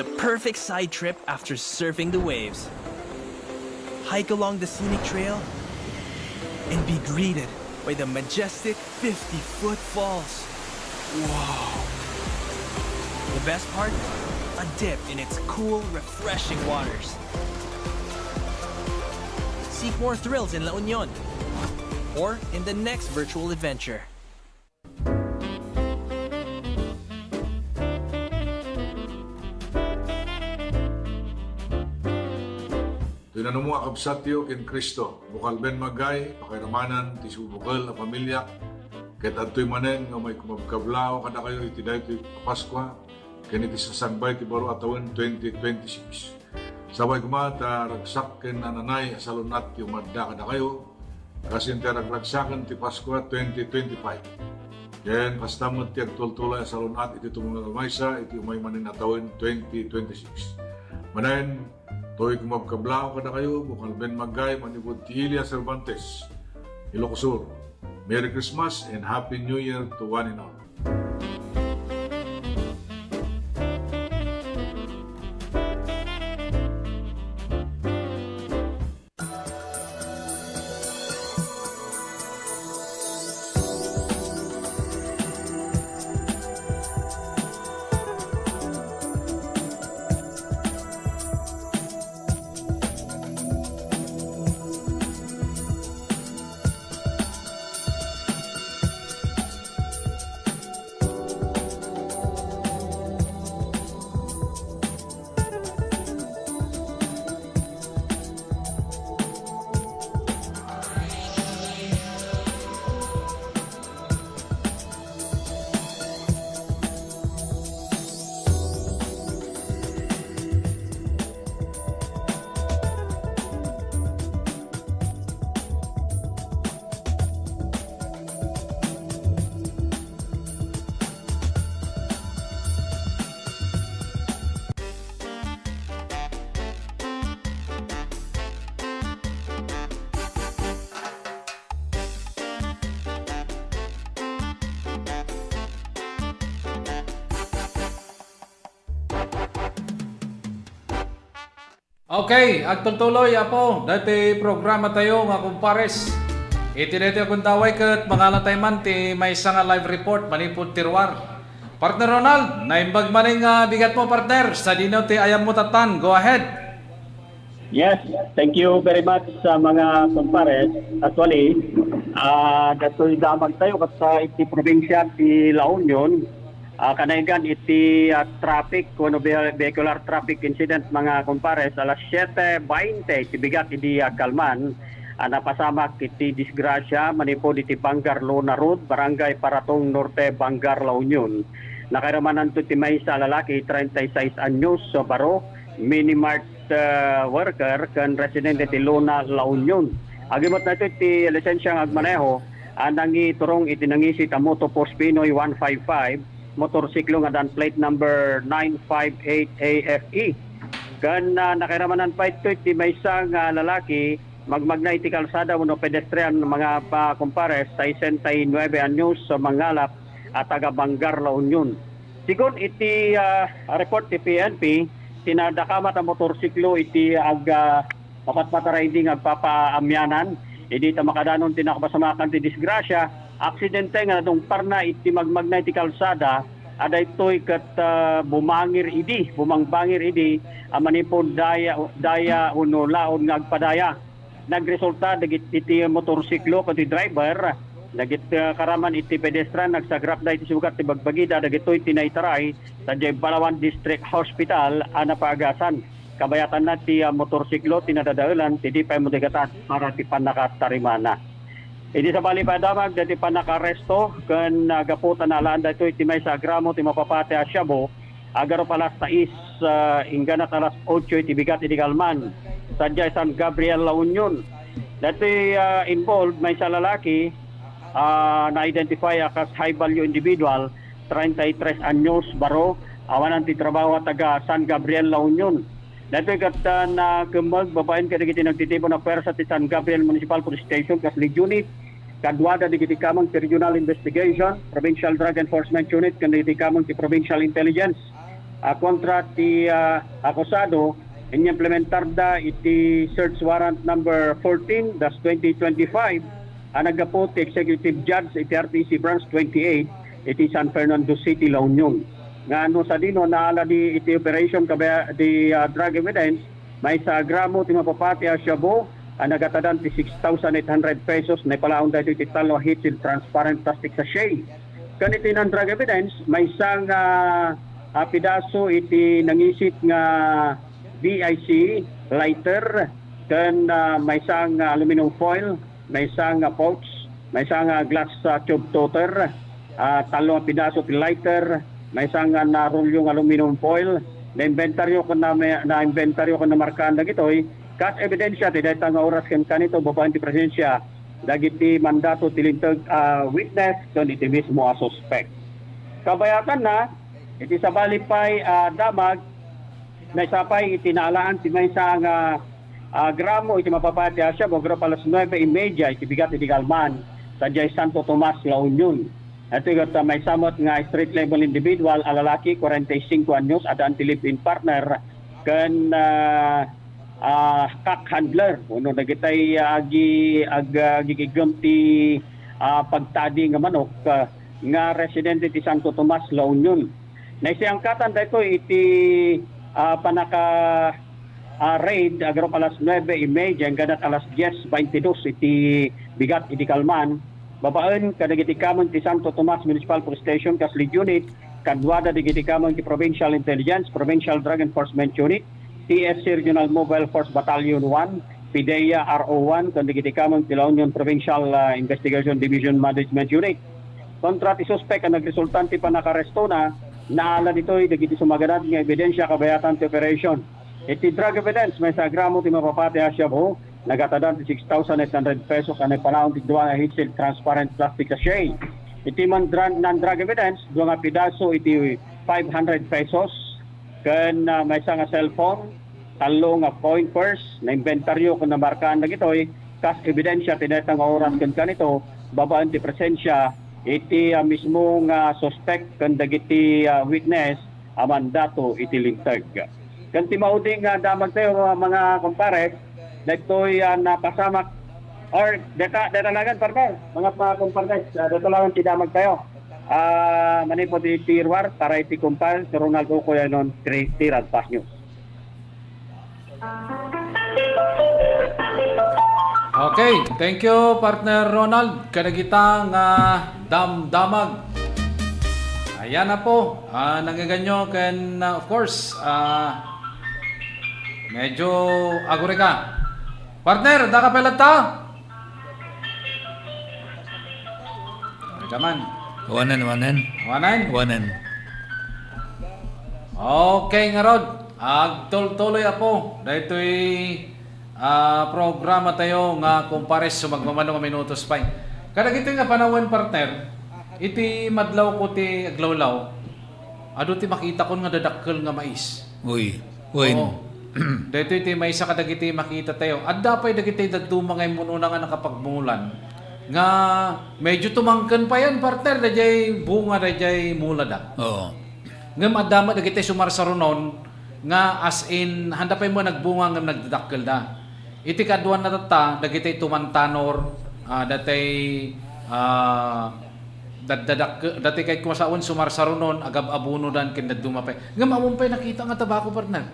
The perfect side trip after surfing the waves. Hike along the scenic trail and be greeted by the majestic fifty-foot falls. Wow! The best part? A dip in its cool, refreshing waters. Seek more thrills in La Union or in the next virtual adventure. Ti nanumo a kabsatyo ken Cristo, bukel Ben Magay, pakairamanan ti subukel a pamiliak, ket adtoy manen nga umay kumabkablaaw kadakayo iti daytoy a Paskua ken iti sasangbay ti baro a tawen twenty twenty-six. Sapay koma ta ragsak ken nananay a salun-at ti umadda kadakayo, kas iti ragragsaken ti Paskua twenty twenty-five. Ken kasta met ti agtultulay a salun-at iti tumunggal a maysa iti umay manen a tawen twenty twenty-six. Manen, toy kumabkablaw kadakayo, Bukal Ben Magay, manipud ti Ilia Cervantes, Ilocos Sur. Merry Christmas and Happy New Year to one and all. Okay, agtultuloy, Apo, daytoy programa tayo nga Kumpares. Iti daytoy a gundaway ket mangalatay man ti maysa nga live report manipud ti ruar. Partner Ronald, naimbag manen nga bigat mo, partner. Sadino ti ayam mo tatan? Go ahead. Yes, thank you very much sa mga kumpares. Actually, ah, datoy damag tayo ket sa iti probinsya ti La Union, ah, kanayon iti, ah, traffic, kuno ve-, vehicular traffic incident, mga kumpares, alas siete bainte ti bigat idi agkalman, ah, napasamak iti disgrasya manipud iti Bangar Luna Road, Barangay Paratong Norte, Bangar, La Union. Nakairamananto ti maysa a lalaki, treinta y seis anyos, so baro, Minimart, ah, worker ken residente ti Luna, La Union. Agimut daytoy ti lisensia nga agmaneho a nangiturong iti nangisit a Moto Force Pinoy one five five, motorsiklo nga dan plate number nine five eight A F E. Ken, ah, nakairamanan pay ditoy ti maysa nga lalaki, magmagna iti kalsada wenno pedestrian, mga pa-, kumpares, sesenta y nuebe anyos, so mangalap a taga Bangar, La Union. Sigun iti, ah, report ti P N P, ti nadakamat a motorsiklo iti ag-, ah, mapatpatara idi nga agpapaamianan, idi ta makadanon ti nakapasamakan ti disgrasya, aksidente nga nadungparna iti magmagna iti kalsada, a daytoy ket, ah, bumangir idi, bumangbangir idi, a manipud daya, daya wenno laod nga agpadaya. Nagresulta dagiti, iti motorsiklo ken ti driver, dagiti, ah, karaman iti pedestrian, nagsagrapda iti sugat ti bagbagida dagitoy ti naitaray sadiay Balaoan District Hospital a napaagasan. Kabayatanna ti, ah, motorsiklo ti nadadaelan ti di pay mo digatad para ti pannakatarimana. Idi sabali pay a damag dagiti pannakaaresto ken, ah, gapu ta naalaan daytoy ti maysa a gramo ti mapapati a shabu, agarup alas sais, ah, inggana alas otso iti bigat idi kalman, sadiay San Gabriel, La Union. Daytoy, ah, involved, maysa a lalaki, ah, na-identify a kas high value individual, treinta y tres anyos, baro, awanan ti trabaho a taga San Gabriel, La Union. Daytoy ket, ah, nakemmeg babaen kadagiti nagtitipon a puwersa ti San Gabriel Municipal Police Station kas lead unit, kaduada dagiti kameng ti Regional Investigation, Provincial Drug Enforcement Unit, ken dagiti kameng ti Provincial Intelligence. Ah, kontra ti, ah, akusado, inimplementarda iti search warrant number fourteen dash twenty twenty-five a naggapu ti Executive Judge iti R T C Branch twenty-eight iti San Fernando City, La Union. Nga no sadino naala di iti operation kabaya di, ah, drug evidence, maysa a gramo ti mapapati a shabu a nagatadan ti six thousand eight hundred pesos, naipalaon daytoy iti tallo a heated transparent plastic sachet. Ken iti non-drug evidence, maysa nga, ah, pidaso iti nangisit nga V I C lighter, ken, ah, maysa nga aluminum foil, maysa nga pouch, maysa nga glass, ah, tube toter, ah, tallo nga pidaso ti lighter, maysa nga narulyo nga aluminum foil, naimbentaryo ken na-, naimbentaryo ken namarkaan dagitoy, kas ebidensya ti dayta nga oras ken kanito babaen ti presensya dagiti mandato ti linteg a witness ken iti mismo a suspek. Kabayatanna, iti sabali pay a damag, Maysa pay iti naalaan ti maysa nga, ah, gramo iti mapapati a siabu, agrup alas nuebe y media iti bigat idi kalman, sadiay Santo Tomas, La Union. Iti ket, ah, maysa met nga street level individual a lalaki, kwarenta y singko anyos, addaan ti live-in partner ken, ah, ah, cock handler, wenno dagitay agi-, ag-, agigiggem ti, ah, pagtadi nga manok, ah, nga residente ti Santo Tomas, La Union. Naisayangkatan daytoy iti, ah, panaka, ah, raid, agrup alas nuebe y media hanggang alas diez baintidos iti bigat idi kalman, babaen kadagiti kameng ti Santo Tomas Municipal Police Station, CAS Lead Unit, kaduada dagiti kameng ti Provincial Intelligence, Provincial Drug Enforcement Unit, T S C Regional Mobile Force Battalion one, PDEA R O one, ken dagiti kameng ti La Union Provincial, ah, Investigation Division Management Unit. Kontra ti suspek a nagresulta ti panakarestona, naala ditoy dagiti sumaganad nga ebidensia kabayatan ti operation. Iti drug evidence, maysa a gramo ti mapapati a shabu, nagatadan ti six thousand eight hundred pesos a naipanaon ti dua nga heat-sealed transparent plastic sachet. Iti man dra-, non-drug evidence, dua nga pidaso iti five hundred pesos, ken, ah, maysa nga cellphone, tallo nga coin purse, naimbentaryo ken namarkaan dagitoy, kas ebidensia ti dayta nga oras ken kanito, babaen ti presensia iti, ah, mismo nga suspek ken dagiti, ah, witness a mandato iti linteg. Ken ti maudi nga damagtayo, ah, mga kumpare, dagitoy, ah, napasamak or deta, deta laengen, partner, mga pa-, kumpare, ah, deta laengen ti damagtayo. Ah, manipud iti ruar, para iti kumpare, si Ronald Ucoy, anon, Tri-, Tirad Fast News. Okay, thank you, partner Ronald. Kadagita nga damdamag. Ayan na po. Ah, nangiganyo ken, ah, of course, ah, medyo agurika. Partner, daka pay latta? Agurika man. Wanen, wanen. Wanen? Wanen. Okay, ngarud. Agtultuloy, apo. Daytoy, ah, programa tayo nga Kumpares, so magmamano nga minutos pay. Kadagitoy nga panawen, partner, iti madlaw ko ti aglawlaw, adu ti makitakon nga dadakkel nga mais. Uy, uy. Oo. Daytoy ti maysa kadagiti makita tayo. Adda pay dagiti dadduma nga immun-una nga nakapagmulan. Nga medyo tumangken pa yan, partner, dayjay bunga, dayjay mula da. Oo. Ngem adda met dagiti sumarsarunon nga as in, handa pay mo nagbunga ngem nagdadakkel da. Iti kaduan na tatta, dagiti tumantanor, ah, datay, ah, daddadak-, dati kay kumasaon sumarsarunon, agab-abunodan, ken dadduma pay. Ngem awan pay nakita nga tabako, partner.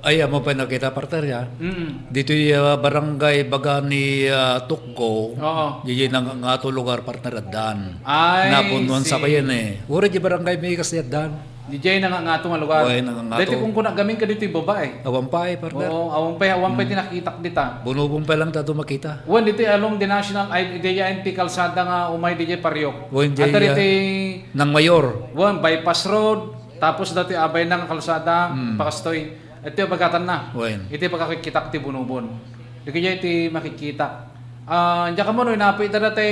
Ay, awan pay nakita, partner, ya. Mm. Ditoy, ah, barangay baga ni, ah, Tukgo, Oo. Diay nangangato lugar, partner, addan. Ay, napunuan sa si kayan, eh. Uray di barangay may kasi addan. Dijay nangangato nga lugar. Oy, nangangato. Dati kung kuna gamin ka dito'y babae. Awan pa, eh, partner. Oo, awan pa, awan pa Hmm. tinakitak dita. Bunubon pa lang tato makita. Wan, dito'y along the national, ay, dijay ti kalsada nga umay dijay Pariok. Wan, dijay, Ata ah, dito'y nang mayor. Wan, bypass road, tapos dati abay na nga kalsada, Hmm. pakastoy. Ito yung bagatan na. Wan. Ito yung pagkakitak ti bunubon. Di kaya iti makikitak. Ah, diyan ka mo, no, inapit da dati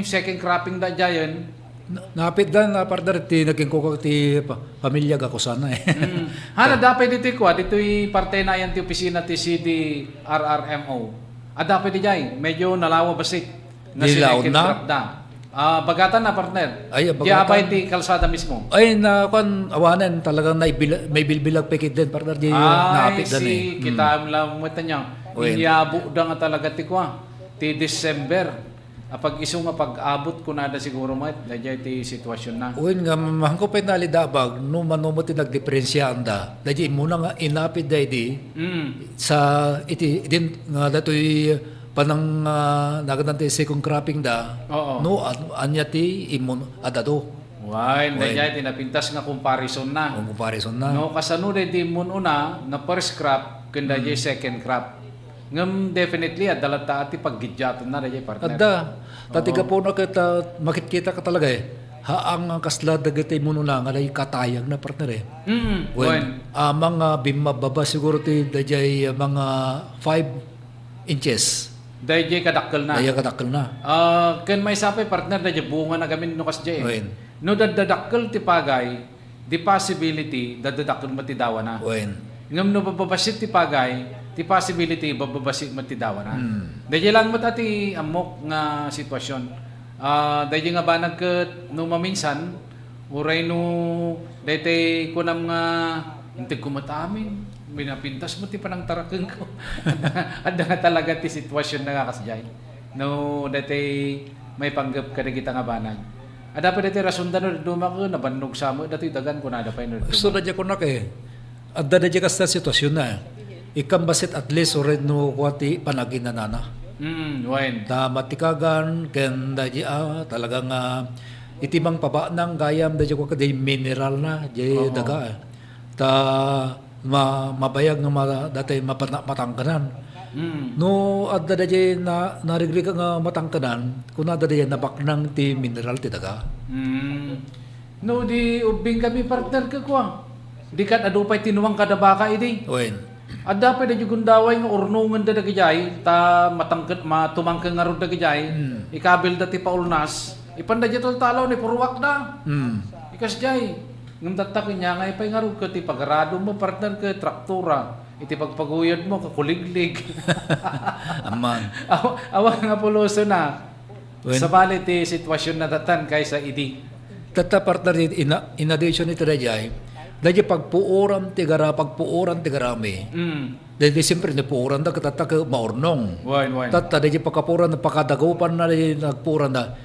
second cropping da dyan. Na-, napit da, na, partner, ti naging kuko ti pa-, pamilya ga kusana, eh. Mm. Hana, dapay ditoy kwa, ditoy parte na yan ti opisina ti C D R R M O. Ah, dapay di jay, medyo nalawa basik. Di laon na? Trap da. Ah, bagatan na, partner. Ay, di bagatan. Apay ti kalsada mismo. Ay, na, kwan, awanen, talagang naibil-, may bilbilag pa kit din, partner, di Ay, napit dan, si, eh. Mm. Kita lang mo tanyang. Wen. Inyabo da nga talaga ti kwa, ti December. Apag isu nga pag-abot kunada siguro met, dayjay ti sitwasyon na. Wen nga, mahanko pay nalidabag, no mano met ti nagdiperensiaanda. Dayjay immuna nga inapid daydi Mm. sa iti, idin nga datoy panang, ah, nagadan ti second cropping da. Oo. No, an-, ania ti immun adado. Wen, Wen. Dayjay ti napintas nga comparison na. Ang comparison na. No, kasano daydi immun una nga first crop, ken dayjay Mm. second crop. Ngem definitely, adda latta ti paggiddiatanna dayjay, partner. Adda. Ta ti Oo. gapuna ket, ah, makitkita ka talaga, eh. Haan nga kasla dagiti immun-una nga dayjay katayagna, partner, eh. Mm, Wen, wen. Amang, ah, bimmababa siguro ti dayjay, ah, mga five inches. Dayjay kadakkelna. Dayjay kadakkelna. Ah, ken maysa pay, partner, dayjay bunga na gamin no kasjay, eh. Wen. No daddadakkel ti pagay, the possibility, daddadakkel met ti dawana. Wen. Ngem no bababassit ti pagay, ti possibility, bababassit met ti dawanan. Hmm. Daydiay lang met a ti ammok nga sitwasyon. Ah, daydiay nga banag ket no maminsan, uray no daytoy kunam nga, "Integko met amin, binapintas met ti panangtarakengko." Adda, adda nga talaga ti sitwasyon nga kasdiay. No daytoy maipanggep kadagita nga banag. Adda pay daytoy rasonda no dadduma ket nabannog sa met datoy dagan, kunada pay no dadduma. So, daydiay kunak, eh. Adda daydiay kasta sitwasyon na, eh. Ikkan bassit at least uray no kua ti panaginanana. Mm, wen. Ta matikagan ken daydiay, ah, talaga nga iti mangpabanag gayam daydiay kua ket mineral na, daydiay Oo. daga, eh. Ta ma-, mabayag nga ma-, daytoy mapana-, matangkenan. Mm. No adda daydiay na, narigrigat nga matangkenan, kunada daydiay nabaknang ti mineral ti daga. Mm. No di ubbing kami, partner, ket kua. Di ket adu pay tinuang kada baka idi. Wen. Adda pay daydiay gundaway nga urnongenda dagidiay, ta matangken, matumangken ngarud dagidiay, Hmm. ikabilda ti paulnas, ipanda diay taltalaw ni purruakda. Hmm. Ikasdiay, ngem tatta ken ania ngay pay ngarud ket ti pagaradom mo, partner, ket traktora, iti pagpaguyodmo, kakuliglig. Amman. Aw-, awan nga puloso na. Wen. Sabali ti sitwasyon na tatan kaysa idi. Tatta, partner, in, in addition iti daydiay, daydiay pagpuoran ti gara-, pagpuoran ti garami. Mm. Daydiay, siyempre, ni puoran da, tatta ket maurnong. Wen, wen. Tatta, daydiay pagkapuoran, pakadagupan na, daydiay nagpuoran da,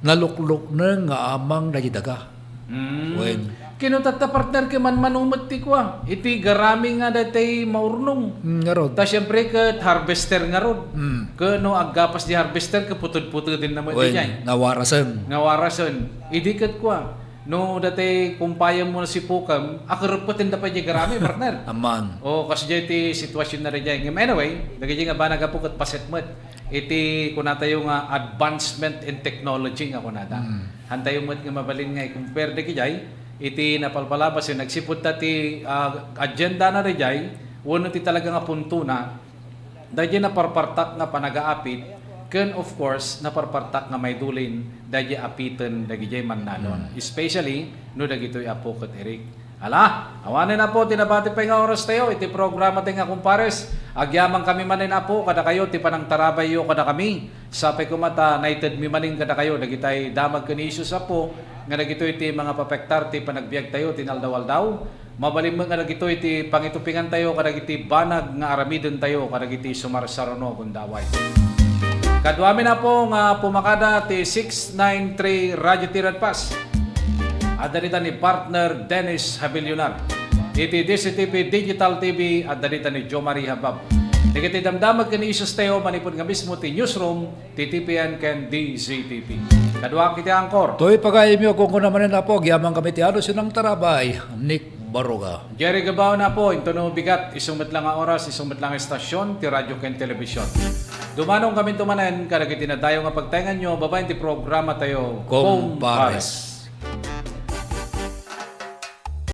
naluklukneng nga amang daydiay daga. Mm. Wen. Ket no tatta, partner, ket manmano met ti kua, iti garami nga daytoy maurnong. Mm, ngarud. Ta siyempre ket harvester ngarud. Mm. Ket no aggapas diay harvester ket putod-putodin na met Wen, diay. Nawarasen. Nawarasen. Idi ket kua, no daytoy kumpayem mo na sipukem, akereppeten da pay diay garami, partner. Amman. O, kasdiay ti sitwasyon na diay. Ngem anyway, dagiti nga banag, Apo, ket paset met iti kunatayo nga advancement in technology nga kunada. Mm. Hantayo met nga mabalin nga i-compare dagidiay iti napalpalabas, eh, nagsipud ta ti, ah, agenda na daydiay, wenno ti talaga nga punto na, daydiay naparpartak nga panagaapit, ken of course, naparpartak nga maidulin daydiay apiten dagidiay mannalon. Mm. Especially no dagitoy Apo ket Eric. Ala, awanen, Apo, ti nabati pay nga oras tayo iti programa tayo nga Kumpares. Agyamankami manen, Apo, kadakayo ti panangtarabayyo kadakami. Sapay koma ta naitedmi manen kadakayo dagitay damag ken issues, Apo, nga dagitoy ti mangapapektar ti panagbiag tayo ti inaldaw-aldaw. Mabalin met nga dagitoy ti pangitupingan tayo kadagiti banag nga aramiden tayo kadagiti sumarsaruno a gundaway. Kaduamin, Apo, nga pumakada ti six nine three Radio Tiradpas. Adda dita ni partner Dennis Habilionar. Iti D C T V Digital T V, adda dita ni Jo Marie Habab. Dagiti damdamag ken issues tayo manipud nga mismo ti newsroom ti T P N ken D Z T V. Kaduak iti anchor. Toy pagayamyo, kunkuna manen, Apo, agyamankami ti alusen a tarabay, Nick Baruga. Jerry Gabao na, Apo, intono bigat, isu met la nga oras, isu met la nga estasyon, ti radyo ken telebisyon. Dumanongkaminto manen kadagiti nadayaw nga pagtaenganyo babaen ti programa tayo, Kumpares. Kumpares.